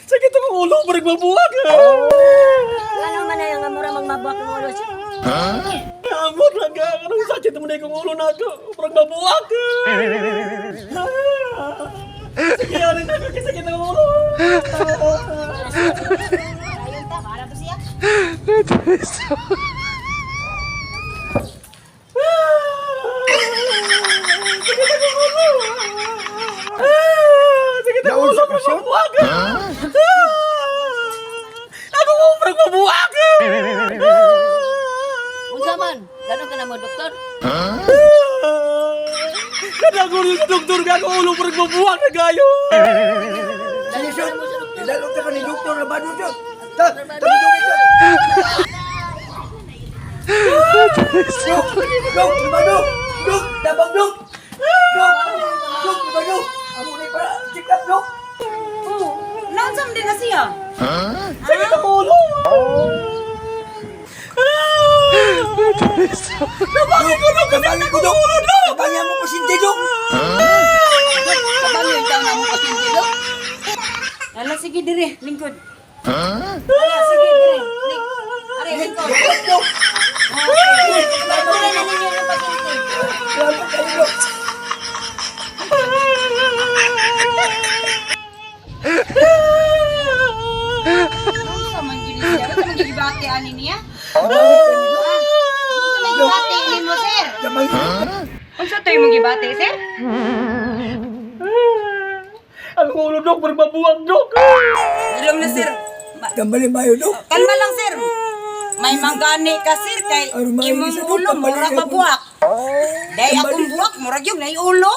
Sakit akong ulo, parang mabuwag. Ano man na yung mura magmabuak ng ulo siya? Amot lang ka. Anong sakit mo na ikong ulo na ako? Parang mabuwag. Sige, ano na ako? Sakit ang ulo. Ayun ta, para to siya. Sakit ang ulo. Sakit ang ulo, parang mabuwag. Ako ko, parang mabuwag. Unsa man? Gano'n ka na mo, doktor? Kada ko sa doktor ka, ako ulo parang mabuwag na gayo. Dali, Sir. Ilalog ka ni Doktor Labado, Sir. Ta, tabi dok, Sir. Dok, Dok, Labado. Dok, tabang, Dok. Dok, Dok, Labado. Amo ni para check up, Dok. Oh, naunsa man din na siya? Sakit ang ulo. Nabangin ko dok, kasi Tabangin ko, Dok. ulo dok. Tabangin mo pasyente, Dok. Kabalo ikaw na mo pasyente, dok. Ala sige dire, lingkod. Ala sige dire. Are lingkod. Dok, Dok. Okay. Lingkuran na ninyo ang pasyente. Salamat kayo, Dok. Unsa man gyud ni siya? Unsa man gyud gibati ani niya? Tabangin ka ni Dok. Unsa man gibati nimo, sir? Tabangin. Unsa to imong gibati, sir? Ang ulo dok, parang mabuwag dok. Ilong na, sir. Tambali mayo, Dok. Kalma lang, sir. May manggani ka, sir, kay Aron, may imong isa, Dok. ulo Tambali mura ka, ka buwak. Dahil akong buwak, murag yung nay ulo.